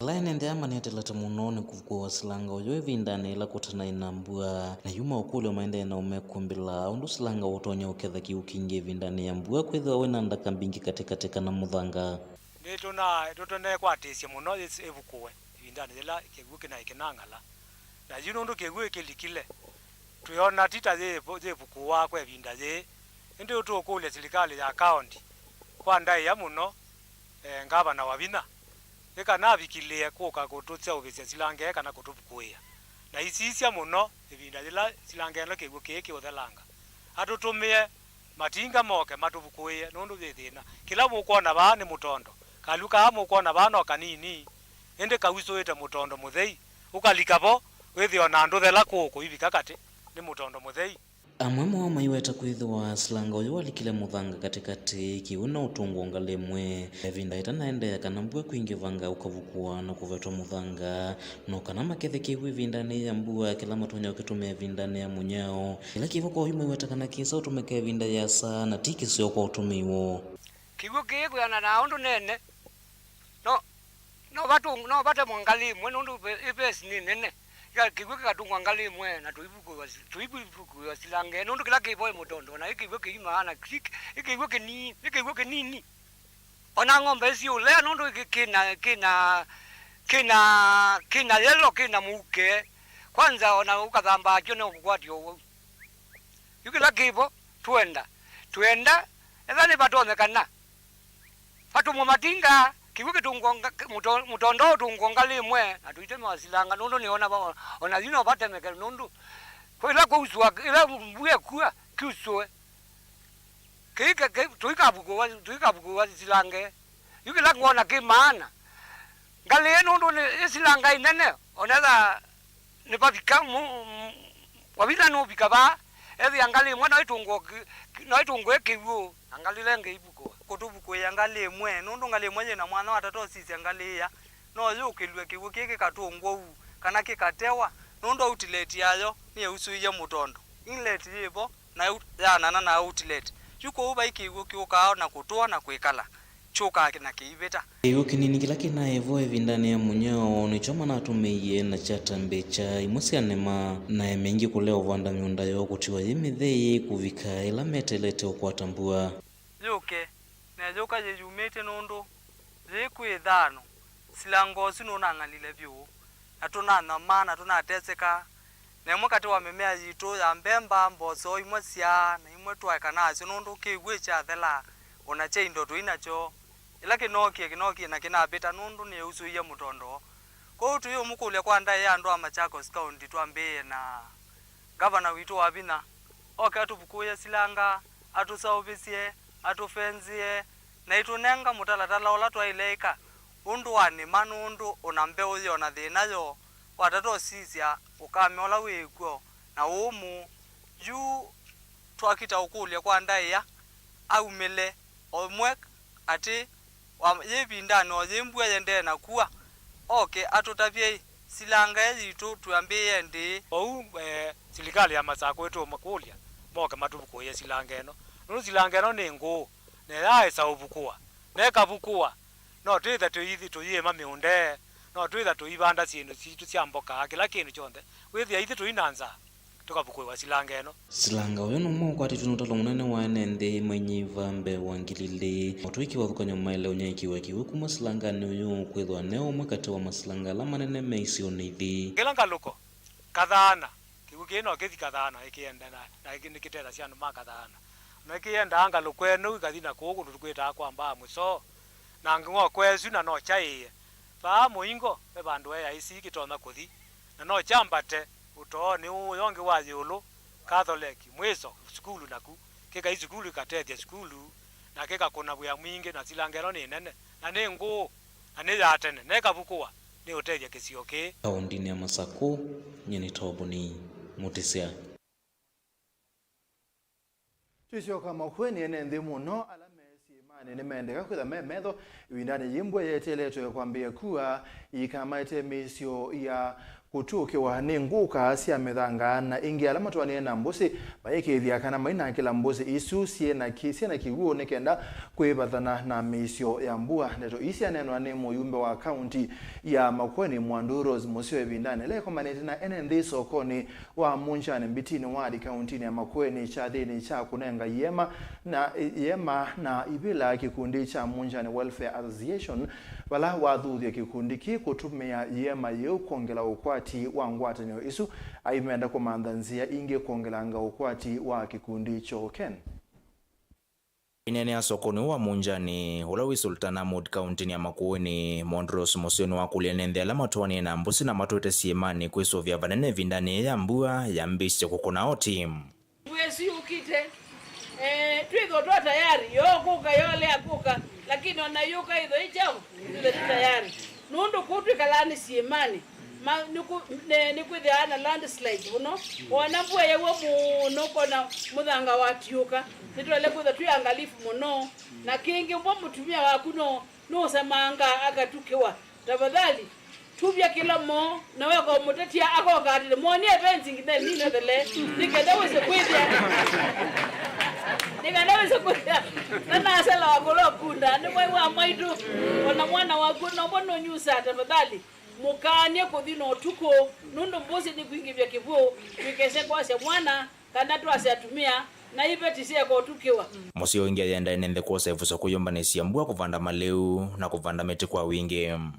Ala ene nthĩ aa manetelete mũno nĩ kũvukũwa silanga ũyũ ĩvindanĩ yĩla kũtanaĩ na mbua, na yu maũkũlyo maendee na ũmekũmbĩla ũndũ silanga ũtonya ũketha kĩw'ũ kingĩ ĩvindanĩ ya mbua kwĩthĩwa wĩ na ndaka mbingĩ katĩkatĩ kana mũthanga. Nĩtũna-, tũtonekwatĩĩsye mũno yĩs-, ĩvukũwe ĩvindanĩ yĩla kĩw'ũ kĩnaĩ kĩnang'ala. Na yu nũndũ kĩw'ũ kĩlikile, twĩona ti ta yĩvũ-, yĩvukũwa kwa ĩvinda yĩĩ. Ĩndĩ tũũkũlya silikalĩ ya kaũnti kwa ndaĩa mũno, e, ngavana Wavinya, nĩ kana avikĩlĩe kũka kũtũseũvĩsya silanga ĩĩ kana kũtũvukũĩa. Na isisya mũno ĩvinda yĩla silanga ĩno kĩw'ũ kĩĩ kĩũthelanga, atũtũmĩe matinga moke matũvukũĩe nũndũ yĩ thĩna. Kĩla mũkwona vaa nĩ mũtondo. Kalũ kaa mũkwona vaa no kanini, ĩndĩ kausũĩte mũtondo mũthei. Ũkalika vo, wĩthĩe o na ndũthela kũũ kũivika katĩ, nĩ mũtondo mũthei. Amwe moo maiweta kwĩthĩwa silanga ũyũ walikile mũthanga katĩkatĩ, kĩw'ũ na ũtũngwa ngalĩ ĩmwe. Ĩvinda ĩtanaendeea kana mbua kwingĩvanga ũkavukũwa na kũvetwa mũthanga, no kana makethe kĩw'ũ ĩvindanĩ ya mbua, kĩla matonya ũkĩtũmĩa ĩvindanĩ ya mũnyao. Kĩla kĩvo kwa oyu maiweta kana kĩsa ũtũmĩka ĩvinda yĩasa na ti kĩseo kwa ũtũmĩi woo. Kĩw'ũ kĩĩ kwĩanana na ũndũ nene, no, no vatũ-, no vatemwe ngalĩ ĩmwe nũndũ ve-, ĩvesi nĩ nene. Ĩka-, kĩw'ũ kĩkatũngwa ngalĩ ĩmwe na tũivukũĩwa si-, tũivukũĩwa silanga ĩĩ nũndũ kĩla kĩvo ĩ mũtondo, na ĩ kĩw'ũ kĩimaa na kĩ-, ĩ kĩw'ũ kĩnini, ĩ kĩw'ũ kĩnini. O na ng'ombe ĩsiũlea nũndũ kĩ-, kĩna, kĩna, kĩna, kĩna yelo, kĩna mũuke. Kwanza o na ũkathambaa kyo no kũkwatya ũwau. Yu kĩla kĩvo, twenda, twenda, etha nĩvatonyekana, vatũmwe matinga, kĩw'ũ kĩtũngwa nga-, mũto-, mũtondo ũtũngwa ngalĩ ĩmwe, na tũitemewa silanga, nũndũ nĩona va-, o na yu no vatemeke, nũndũ Ĩla kũusũa, ĩla mbua ĩkua, kĩusũe. Kĩi ke-, ke-, tũikavukũwa, tũikavukũwa silange. Yu kĩla ngwona kĩ maana. Ngalĩ ĩ nũndũ nĩ ĩsilanga ĩnene, onetha nĩvavika mu-, mu-, wavitha nũvika vaa, ethĩa ngalĩ ĩmwe no ĩtũngũe kĩ-, kĩ-, no ĩtũngũe kĩw'ũ, na ngalĩ ĩla ĩngĩ ivukũwa. Kũtũvukũĩa ngalĩ ĩmwe, nũndũ ngalĩ ĩmwe yĩ na mwanya wa tata ũsisya ngalĩ ĩya, no yũkĩlw'e kĩw'ũ kĩĩ kĩkatũngwa ũu, kana kĩkatewa, nũndũ outlet yayo nĩyausũie mũtondo. Inlet yĩ vo, na yaanana na outlet. Yu kũu vai kĩw'ũ kĩũkaa na kũtũa na kwĩkala, kyũkaa na kĩivĩta. Kĩw'ũ kĩnini kĩla kĩnaĩ vo ĩvindanĩ ya mũnyao nĩkyo manatũmĩie na kyatambĩkya imwe sya nĩma, na ĩmingĩ kũlea ũvanda mĩũnda yoo kũtiwa yĩ mĩthei kũvika ĩla meteelete ũkwata mbua. Yũke, na ĩyũka yĩyumĩtye nũndũ yĩĩ kwĩ ĩthano, silanga ũsu nũnang'alile vyũ, na tũnanyamaa na tũnateseka, na ĩmwe katĩ wa mĩmea yitũ ya mbemba, mboso, imwe syaa, na imwe twaeka nasyo nũndũ kĩw'ũ kyathela, o na kya indo tũi nakyo. Ĩla kĩnookie, kĩnookie na kĩnavĩta nũndũ nĩyausũie mũtondo. Kwoou tũyĩũmũkũlya kwa ndaĩa andũ a Machakos County twambĩĩe na Ngavana witũ wa vinya, oke atũvukũĩe silanga, atũseũvĩsye, atũfenzĩe, na ĩtũnenga mũtalatala ũla twaĩle ĩka ũndũ wa nĩma, nũndũ o na mbeũ yĩ o na thĩna yoo, watata ũsisya ũkame ũla wĩ kw'o na ũũmũ. Yu twakita ũkũlya kwa ndaĩa aumĩle o ĩmwe atĩ wa yĩ ĩvindanĩ o yĩ mbua yendee na kua, oke atũtavye silanga ĩ yitũ twambĩĩe ndĩĩ. Kwoou, eh, silikalĩ ya Masakũ ĩtũũmakũlya moke matũvukũĩe silanga ĩno, nũndũ silanga ĩno nĩ ngũũ, na yaaĩsa ũvukũa, na ĩkavukũa, no twĩthe tũithi tũyĩĩma mĩũnda, no twĩthe tũivanda syĩndũ sitũ sya mboka, kĩla kĩndũ kyonthe, wĩthĩa ithi tũi na nzaa. Tũkavukũĩwa silanga ĩno. Silanga ũyũ nũmwe ũkwatĩtwe nĩ ũtalo mũnene wa ene nthĩ mainyiva mbee wa ngili ilĩ. O twĩ kĩvathũkany'o maĩle ũnyaĩĩkĩw'a kĩw'ũ kuma silanganĩ ũyũ kwĩthwa ne ũmwe katĩ wa masilanga ala manene me isionĩ ithi. Kĩla ngalũko, Kathaana, kĩw'ũ kĩĩ no kĩthi Kathaana ĩkĩenda na, na ĩkĩ-, nĩkĩtethasya andũ ma Kathaana. Na ĩkĩendaa ngalũko ĩno ĩkathi na kũũ kũndũ tũkwĩtaa kwa mbaa mũsoo. Na ng'oko ĩsu na no kyaĩe. Vaa mũingo ve vandũ e aisi kĩtonya kũthi, na no kyambate ũtoonĩ ũũ ũyo ũngĩ wa ĩũlũ, Catholic, mwĩso, sukulu naku. Kĩkai sukulu kĩkatethya sukulu, na kĩkakũna wĩa mwingĩ, na silanga ĩno nĩ nene, na nĩ ngũũ, na nĩ ya tene, na ĩkavukũwa nĩ ũtethya kĩsio kĩĩ. Kaũndĩnĩ ya Masakũ, nyie nĩ Toboni Mũtĩsya. Tũisyoka Makueni, ene nthĩ mũno ala me syĩmanĩ nĩmendeka kwĩtha me metho ĩvindanĩ yĩĩ mbua yeteeletwe kwambĩĩa kua, ikamaete mĩisyo ya kũtũkĩwa nĩ ngũka sya mĩthanga na ĩngĩ ala matwaanĩe na mbũsĩ, mayĩkĩĩthya kana mainakĩla mbũsĩ isu syĩ na kĩ-, syĩ na kĩw'ũ nĩ kenda kwĩvathana na mĩisyo ya mbua. Ndeto ii syaneenwa nĩ mũyumbe wa kaunti ya Makueni, Mwandu Rose Mũseo, ĩvindanĩ ĩla ĩkomanĩte na ene nthĩ sokonĩ wa Munjani Mbitini ward kauntinĩ ya Makueni kyathĩnĩ kya kũnenga iema na, iema na ivĩla kĩkundi kya Munjani Welfare Association, vala wathuthya kĩkundi kĩĩ kũtũmĩa iema yĩu kwongela ũkwati wa ngwatanĩo isu, aimenda kũmantha nzĩa ingĩ kwongelanga ũkwati wa kĩkundi kyoo. Ken. Aineenea sokonĩ ũũ wa Munjani, ũla wĩ Sultan Ahmud kauntinĩ ya Makueni, Mondros Mũseo nĩwakũlya ene nthĩ ala matwaanĩe na mbũsĩ na matwĩte syĩmanĩ kwĩsũvĩa vanene ĩvindanĩ yĩĩ ya mbua yambĩĩsye kũkũna oti. Mbua ĩsu yũkĩte, eh, twĩthĩwe twa tayari, yoo kũka, yolea kũka, lakini ona yũka ĩthwe ĩ kyaũ, twĩthĩwe twĩ tayari. Nũndũ kũu twĩkalaa nĩ syĩmanĩ, ma-, nĩkũ-, nĩ-, nĩkwĩthĩawa na landslides mũno. Wona mbua yaua mũno, ũkona mũthanga watiũka. Nĩtwaĩle kwĩthwa twĩ angalifu mũno. Na kĩngĩ, ũmwe mũtumĩa waku no, nũsemangaa akatukĩwa. Tafadhali, tuvya kĩla moo, na weka ũmũtetia, akoka atĩle, "Mwonie fencing then nĩnethele, nĩ kenda wĩse kwĩthĩa." Nĩ kenda wĩse kwĩthĩa. Na nasela wakũla ũkunda, nĩ mwai wa mwaitũ. Ona mwana waku, nombo nũnyusaa, tafadhali. Mũkaanie kũthi na ũtukũ, nũndũ mbũsĩ nĩkwingĩvya kĩw'ũ, twĩkese kwasya mwana, kana twasya atumĩa, na iveti syeeka ũtukĩwa. Mũseo ĩngĩ ayenda ene nthĩ kwosa ĩvuso kũyũmbanĩsya mbua, kũvanda malĩu, na kũvanda mĩtĩ kwa wingĩ.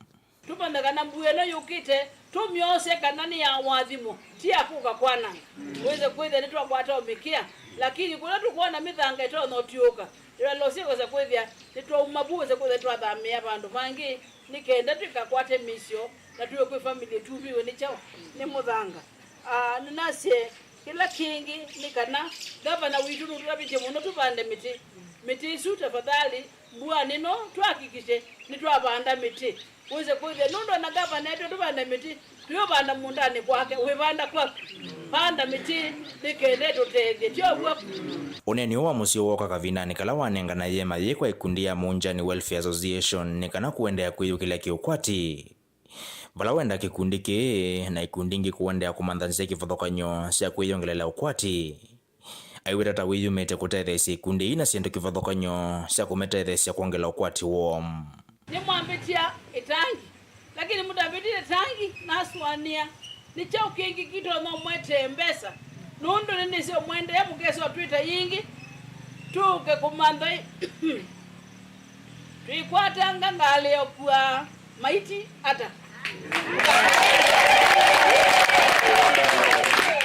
Tũmanthe kana mbua ĩno yũkĩte, tũmyose kana nĩ ya ũathimo, ti ya kũka kwananga. Wĩse kwĩthĩa nĩtwakwata o mĩkĩa, lakini kũla tũkwona mĩthanga ĩtonya ũtiũka, ĩvalo syĩ wĩse kwĩthĩa nĩtwauma vu, wĩse kwĩthĩa twathamĩĩa vandũ vangĩ, nĩ kenda tũikakwate mĩisyo, na twĩwe kwĩ family tuviwe nĩ kyaũ? Nĩ mũthanga. Ah, nĩnasye Kĩla kĩngĩ nĩ kana ngavana witũ nũtũtavĩtye mũno tũvande mĩtĩ. Mĩtĩ ĩsu, tafadhali, mbuanĩ ĩno twakikishe nĩtwavanda mĩtĩ. Wĩse kwĩthĩa nũndũ ona ngavana etwe tũvande mĩtĩ, tũyũvanda mũũndanĩ kwake, wĩvanda kwaku. Vanda mĩtĩ nĩ kenda ĩtũtethye, ti ũw'o? Ũneeni ũũ wa mũsyĩ wooka kavindanĩ kala wanenganaie mayĩĩ kwa ikundi ya Muunjani Welfare Association nĩ kana kũendeea kwĩyũkĩlya kĩũkwati. Vala wenda kĩkundi kĩĩ na ikundi ingĩ kũendeea kũmantha nzĩa kĩvathũkany'o sya kwĩyongeleela ũkwati. Aiweta ta wĩyumĩtye kũtetheesya ikundi ii na syĩndũ kĩvathũkany'o sya kũmĩtetheesya kwongela ũkwati woo. Nĩmwambĩtya ĩtangi, lakini mũtambĩtie ĩtangi, nasũanĩa nĩ kyaũ kĩngĩ kĩtonya ũmwetee mbesa, nũndũ nĩnĩsĩ ũmwendee mũkesa ũtwĩta yĩngĩ tũke kũmantha ĩ-, twĩkwatanga ngalĩ ya ũkua maiti ata?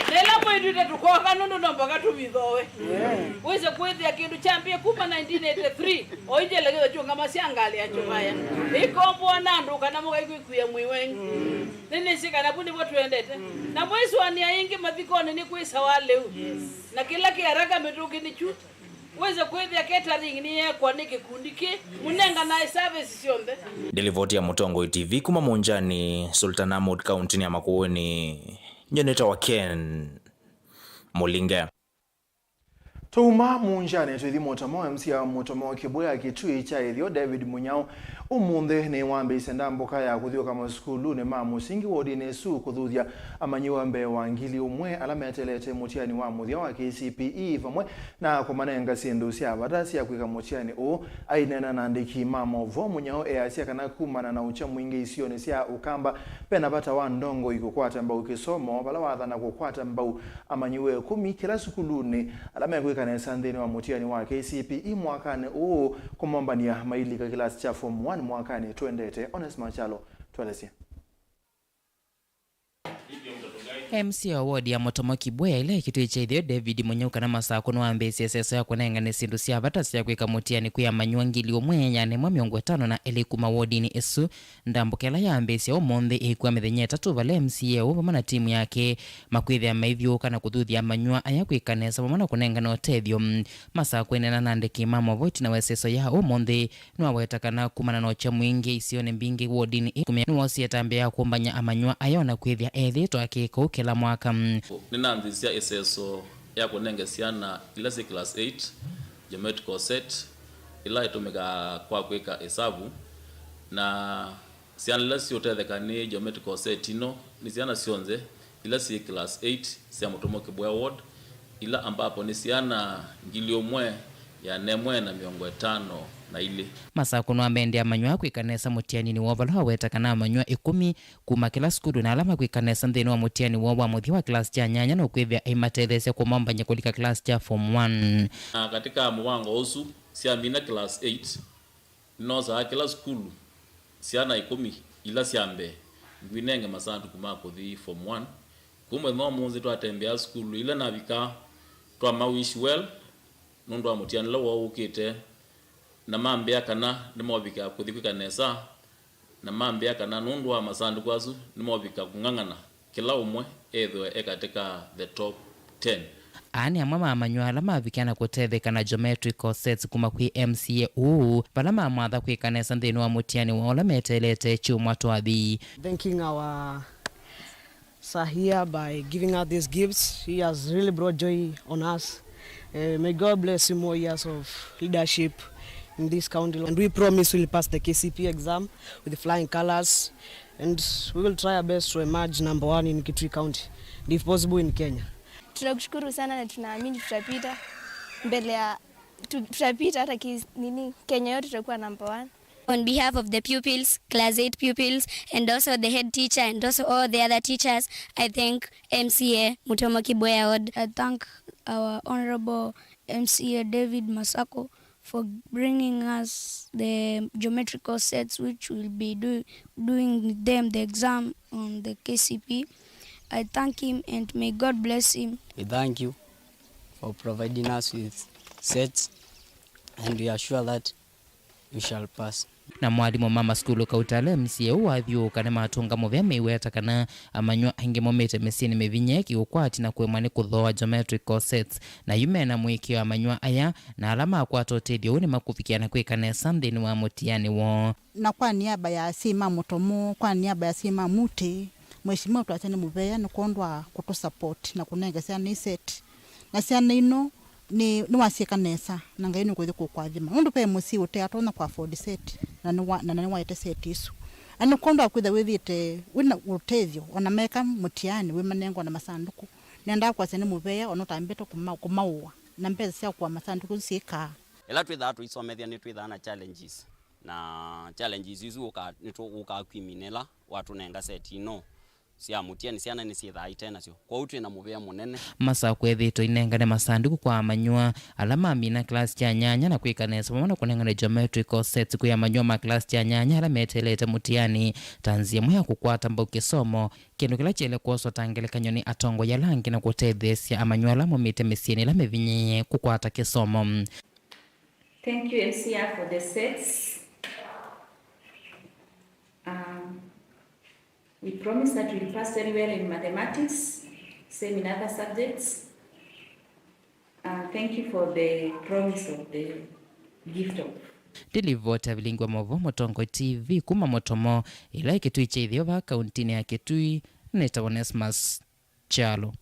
Na ĩla mwĩtw'ĩte tũkoka nũndũ no mpaka tũvithooe. Wĩse kwĩthĩa kĩndũ kyambĩe kuma nineteen eighty-three, o injele kĩtho kyũngama sya ngalĩ ya Kĩvaya. Ĩkomboa na andũ kana mũkaĩkwĩkuĩa mwĩ wenyu. Nĩnĩsĩ kana vu nĩvo twendete. Na mwĩsũanĩa ĩngĩ mathikonĩ nĩ kwĩsawa lĩu. Na kĩla kĩ haraka mĩtũkĩ nĩ kyu. Wĩse kwĩthĩa catering nĩyeekwa nĩ kĩkundi kĩ, mũnenganae service syonthe. Nĩ livoti ya Mũtongoi T V kuma Muunjani, Sultan Ahmud, kauntinĩ ya Makueni. Nyie nĩtawa Ken Mũlinge. Twauma Muunjani, tũithi Mũtomo. M C A wa Mũtomo Kĩbwĩa Kĩtui kya Ĩtheo, David Mũnyao, ũmũnthĩ nĩwambĩĩsye ndambũka ya kũthyũũka masukulunĩ ma mũsingi wodinĩ ĩsu kũthuthya amanyĩw'a mbee wa ngili ũmwe ala meteelete mũtiani wa mũthya wa K C P E vamwe na kũmanenga syĩndũ sya vata sya kwĩka mũtiani ũũ. Aineena na andĩki ma maũvoo, Mũnyao easya kana kumana na ũkya mwingĩ isionĩ sya Ũkamba, ve na vata wa ndongoi kũkwata mbau kĩsomo, vala wathana kũkwata mbau amanyĩw'a ĩkũmi kĩla sukulunĩ ala mekwĩka nesa nthĩnĩ wa mũtiani wa K C P E mwakanĩ ũũ, kũmombany'a mailika kĩlasi kya form one mwakanĩ twendete. Onesmus Kyalo, twelesye. M C A wa wodi ya Mũtomo Kĩbwĩa ĩla ĩ Kĩtui kya Ĩtheo, David Mũnyao, kana Masakũ, nĩwambĩĩsye ĩseso ya kũnengane syĩndũ sya vata sya kwĩka mũtiani kwĩ amanyĩw'a ngili ũmwe, yaani amwe mĩongo ĩtano na elĩ kuma wodinĩ ĩsu. Ndambũka ĩla yambĩĩsya ũmũnthĩ ĩĩkua mĩthenya ĩtatũ, vala M C A ũũ vamwe na timu yake makwĩthĩa maithyũũka na kũthuthya amanyĩw'a aya kwĩka nesa vamwe na kũnengane ũtethyo. Masakũ aineena na andĩki ma maũvoo ĩtina wa ĩseso ya ũmũnthĩ, nĩwaweta kana kumana na ũkya mwingĩ isionĩ mbingĩ wodinĩ ĩkũmi, nĩwoosie ĩtambya ya kũmbany'a amanyĩw'a aya na kwĩthĩa ethĩĩtwe akĩka ũu kĩla mwaka. Nĩnanzĩsya ĩseso ya kũnenge syana ila syĩ class eight geometrical set ila ĩtũmĩkaa kwa kwĩka ĩsavu, na syana ila siũtetheka nĩ geometrical set ĩno nĩ syana syonthe ila syĩ class eight sya Mũtomo Kĩbwĩa ward, ila ambapo nĩ syana ngili ũmwe ĩana ĩmwe na mĩongo ĩtano na ilĩ. Masakũ nĩwamendie amanyĩw'a kwĩka nesa mũtianinĩ woo, vala waweta kana amanyĩw'a ĩkũmi kuma kĩla sukulu na ala makwĩka nesa nthĩnĩ wa mũtiani woo wa mũthya wa kĩlasi kya nyanya nũkwĩthĩa aimatetheesya kũmombany'a kũlika kĩlasi kya form one. Na katika mũvango ũsu, syamina class eight, nĩnosaa kĩla sukulu syana ĩkũmi ila sya mbee ngwinenge masandũku ma kũthi form one. Kũu mũthenya wa ũmũnthĩ twatembea sukulu ila navika, twama wish well nũndũ wa mũtiani ũla woo wũkĩte, na mambĩa kana nĩmovika kũthi kwĩka nesa, na mambĩa kana nũndũ wa masandũku asu nĩmovika kũng'ang'ana kĩla ũmwe ethĩwe e katĩ ka the top ten. Aa nĩ amwe ma amanyĩw'a ala mavikie na kũtetheka na geometrical sets kuma kwĩ M C A ũũ, vala mamwatha kwĩka nesa nthĩnĩ wa mũtiani woo ũla meteelete kyumwa twathi. Thanking our sir here by giving us these gifts. He has really brought joy on us. Eh, may God bless you more years of leadership in this county. And we promise we'll pass the K C P E exam with flying colors. And we will try our best to emerge number one in Kitui County, and if possible in Kenya. Tunakushukuru sana na tunaamini tutapita mbele ya, tu-, tutapita hata ki-, nini, Kenya yote tutakuwa number one. On behalf of the pupils, class eight pupils, and also the head teacher and also all the other teachers, I thank M C A Mutomo Kibwea Ward. I thank our Honorable M C A David Masako for bringing us the geometrical sets which we'll be do-, doing them the exam on the K C P E. I thank him and may God bless him. We thank you for providing us with sets, and we are sure that we shall pass. Na mwalimũ ma masukulu kauta ala M C A ũũ wathyũũka nĩmatũnga mũvea meiweta kana amanywa aingĩ maumĩte mĩsyĩnĩ mĩvinyĩe kĩũkwati na kũemwa nĩ kũthooa geometrical sets, na yu mena mũĩkĩĩo amanywa aya na ala makwata ũtethyo ũũ nĩmakũvikĩa na kwĩka nesa nthĩnĩ wa mũtiani woo. Na kwa niaba ya asyai ma Mũtomo, kwa niaba ya asyai ma Mutĩ, Mheshimiwa twasya nĩ mũvea nĩ kwondũ wa kũtũ support na kũnenga syana ii set. Na syana ino nĩ, nĩwasyĩka nesa, na Ngai nĩũkũthi kũkwathima. Nũndũ ve mũsyĩ ũte atonya kũ afford set, na nĩwa, na nĩwaete set isu. Na nĩ kwondũ wa kwĩtha wĩthĩte wĩna ũtethyo, ona meka mũtiani wĩmanenga ona masandũkũ. Nendaa kwasya nĩ mũvea, ona ũtambĩte kũma-, kũmaũa, na mbesa sya kũa masandũkũ syĩkaa. Ĩla twĩthaa tũisomethya nĩtwĩthaa na challenges, na challenges isu ũka-, nĩtũũkaa kwĩminĩla watũnenga set ino sya mũtiani, syana nĩsyĩthaa ite nasyo, kwoou twĩ na mũvea mũnene. Masakũ ethĩĩtwe ainengane masandũkũ kwa amanywa ala mamina class kya nyanya na kwĩka nesa vamwe na kũnengane geometrical sets kwĩ amanywa ma class kya nyanya ala meteelete mũtiani ta nzĩa ĩmwe ya kũkwata mbau kĩsomo, kĩndũ kĩla kyaĩle kwoswa ta ngelekany'o nĩ atongoi ala angĩ na kũtetheesya amanywa ala maumĩte mĩsyĩnĩ ĩla mĩvinyĩĩe kũkwata kĩsomo. Thank you, M C R, for the sets. Um, we promise that we'll pass very well in mathematics, same in other subjects. Uh, thank you for the promise of the gift of. Ndilivoti avilingi wa maũvoo Mũtongoi T V kuma Mũtomo, ĩla ĩ Kĩtui kya ĩtheo vaa kauntinĩ ya Kĩtui, nĩtawa Onesmus Kyalo.